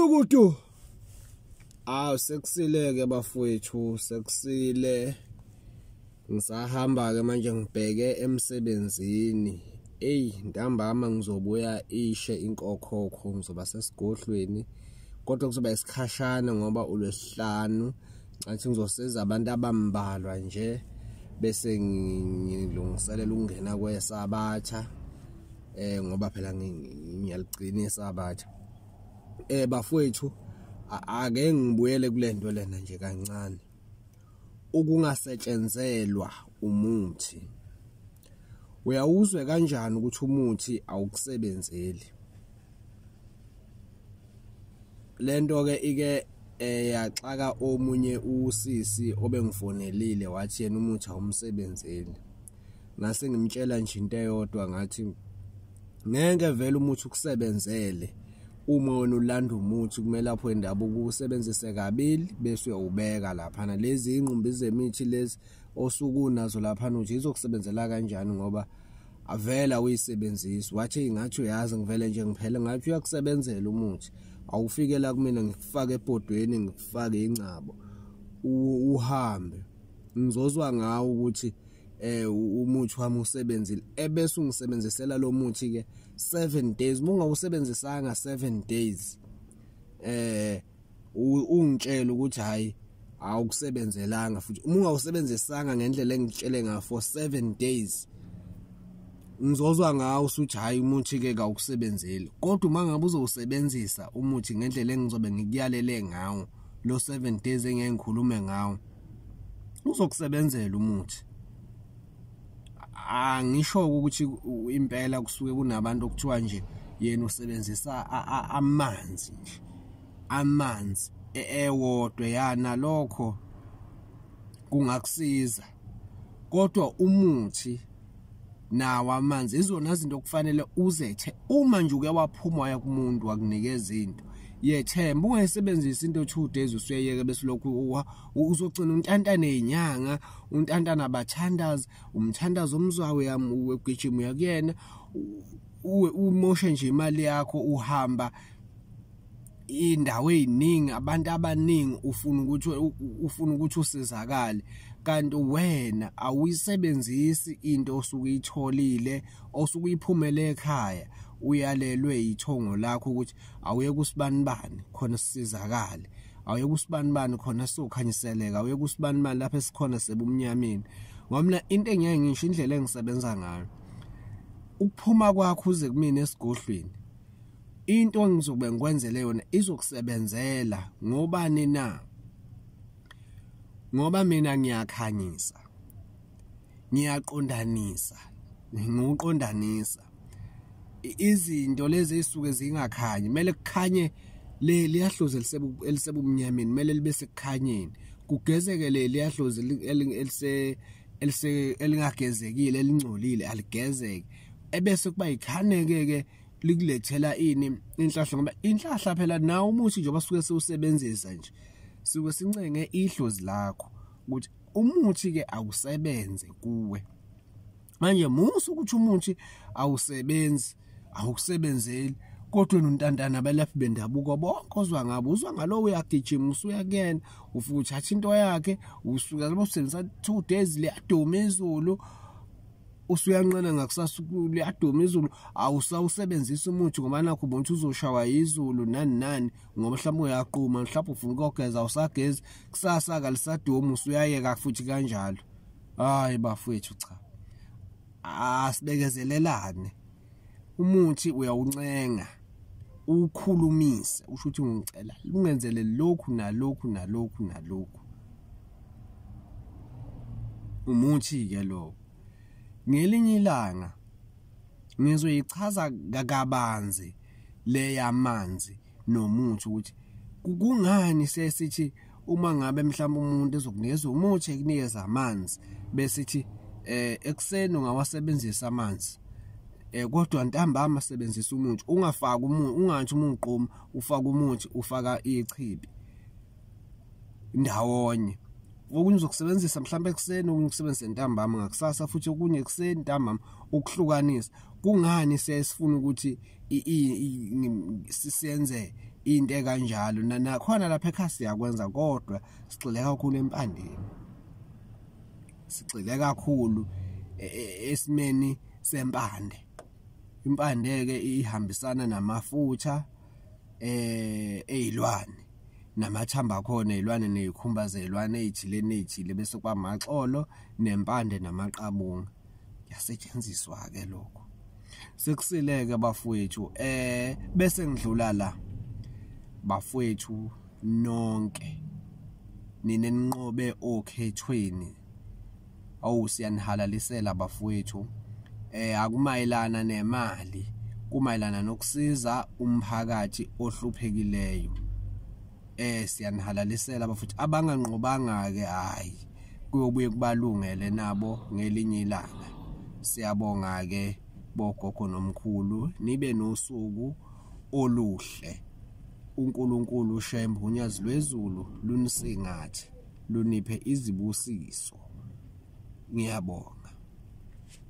Gulukudu. Awu sekusile-ke bafowethu, sekusile. Ngisahamba-ke manje ngibheke emsebenzini. Eyi ntambama ngizobuya ishe inkokhokho, ngizoba sesigodlweni. Kodwa kuzoba isikhashana ngoba uLwesihlanu. Ngathi ngizosiza abantu abambalwa nje bese ngilungiselela ukungena kweSabatha. Ngoba phela ngiyaligcina iSabatha. Bafowethu, ake ngibuyele kulento lena nje kancane. Ukungasetshenzelwa umuthi. Uyawuzwe kanjani ukuthi umuthi awukusebenzeli? Lento ke ike yaxaka omunye usisi obengifonelile, wathi yena umuthi awumsebenzeli. Ngase ngimtshela nje into eyodwa, ngathi ngeke vele umuthi ukusebenzele. Uma wena ulanda umuthi kumele lapho endabuko usebenzise kabili bese uyawubeka laphana. Lezi inqumbi zemithi lezi osuku nazo laphana uthi izokusebenzela kanjani ngoba avela uyisebenzisa. Wathi ngathi uyazi ngivele nje ngiphele, ngathi uyakusebenzela umuthi. Awufike la kumina ngikufake ebhodweni, ngikufake ingcabo, uhambe, ngizozwa ngawo ukuthi umuthi wami usebenzile. Ebese ungisebenzisela lo muthi ke 7 days. Uma ungawusebenzisanga 7 days ungitshela ukuthi hayi awukusebenzelanga, futhi uma ungawusebenzisanga ngendlela engitshele ngayo for 7 days ngizozwa ngawo usuthi hayi umuthi ke kawukusebenzeli. Kodwa uma ngabe uzowusebenzisa umuthi ngendlela engizobe ngikuyalele ngawo lo 7 days engeke ngikhulume ngawo, uzokusebenzela umuthi. Angisho ukuthi impela kusuke kunabantu okuthiwa nje yena usebenzisa amanzi nje, amanzi ewodwa yana, lokho kungakusiza. Kodwa umuthi nawo amanzi izona zinto okufanele uzethe. Uma nje uke waphuma waya kumuntu wakunikeza into, yethemba. Ungayisebenzisi into 2 days usuyeyeka, bese lokhu uzogcina untantane inyanga, untantana abathandazi, umthandazo omzwayo uyagijima uya kuyena, umoshe nje imali yakho, uhamba indawo eziningi, abantu abaningi, ufuna ukuthi usizakale, kanti wena awuyisebenzisi into osuke uyitholile, osuke uyiphumele ekhaya, uyalelwe ithongo lakho ukuthi awuye kusibanibani khona sisizakale, awuye kusibanibani khona sokhanyiseleka, awuye kusibanibani lapho esikhona sebumnyameni. Ngoba mina into engiyeke ngisho indlela engisebenza ngayo, ukuphuma kwakho uze kumina esigodlweni, into engizobe ngikwenzele yona izokusebenzela. Ngobani na? Ngoba mina ngiyakhanyisa, ngiyaqondanisa, ngiwuqondanisa izinto lezi ezisuke zingakhanyi. Kumele kukhanye le liyahlozi elisebumnyameni, kumele libe sekukhanyeni, kugezeke le liyahlozi elingagezekile, elingcolile, aligezeke, ebese kuba ikhaneke ke likulethela ini inhlahla. Ngoba inhlahla phela nawo umuthi njengoba suke siwusebenzisa nje, suke sincenge idlozi lakho ukuthi umuthi ke awusebenze kuwe. Manje musu ukuthi umuthi awusebenzi, awukusebenzeli, kodwa wena untantana abalaphi bendabuko bonke ozwa ngabo, uzwa ngalowo uyagijima usuya kuyena, ufika uthatha into yakhe, usuka lapho usebenzisa 2 days liyaduma izulu, usuyanqena ngakusasa liyaduma izulu, awusawusebenzisa umuthi ngoba nakho ubona ukuthi uzoshawa izulu nani nani, ngoba mhlawumbe uyaqhuma, mhlawumbe ufuna ukugeza awusagezi, kusasa kalisaduma usuyayeka futhi kanjalo. Hayi bafowethu, cha, asibekezelelane. Umuthi uyawuncenga, ukhulumise, usho ukuthi ngicela ungenzele lokhu nalokhu nalokhu nalokhu. Umuthi ke lo. Ngelinye ilanga ngizoyichaza kabanzi le yamanzi nomuthi, ukuthi kungani sesithi uma ngabe mhlawumbe umuntu ezokunikeza umuthi ekunikeza amanzi, besithi ekuseni ungawasebenzisa amanzi, kodwa ntambama sebenzisa umuthi. Ungafaki umuthi, ungathi uma uqoma ufaka umuthi, ufaka ichibi ndawonye. Okunye uzokusebenzisa mhlawumbe ekuseni, okunye ukusebenzisa ntambama, ngakusasa futhi okunye ekuseni ntambama, ukuhlukanisa. Kungani siyasifuna ukuthi sisenze Into ekanjalo nakhona lapha ekhaya siyakwenza, kodwa sigxile kakhulu empandeni, sigxile kakhulu esimeni sempande. Impande-ke ihambisana namafutha eyilwane, namathambo akhona eyilwane, neyikhumba zeyilwane eyithile neyithile, bese kuba amaxolo nempande namaqabunga. Kuyasetshenziswa-ke lokho. Sekusile-ke bafowethu, bese ngidlula la bafowethu nonke nina eninqobe okhethweni. Awu, siyanihalalisela bafowethu. Akumayelana nemali, kumayelana nokusiza umphakathi ohluphekileyo. Siyanihalalisela bafowethu. Abanganqobanga-ke, hhayi, kuyobuye kubalungele nabo ngelinye ilanga. Siyabonga-ke bogogo nomkhulu, nibe nosuku oluhle. uNkulunkulu uShembe uNyazi lwezulu lunisingathe, luniphe izibusiso. Ngiyabonga.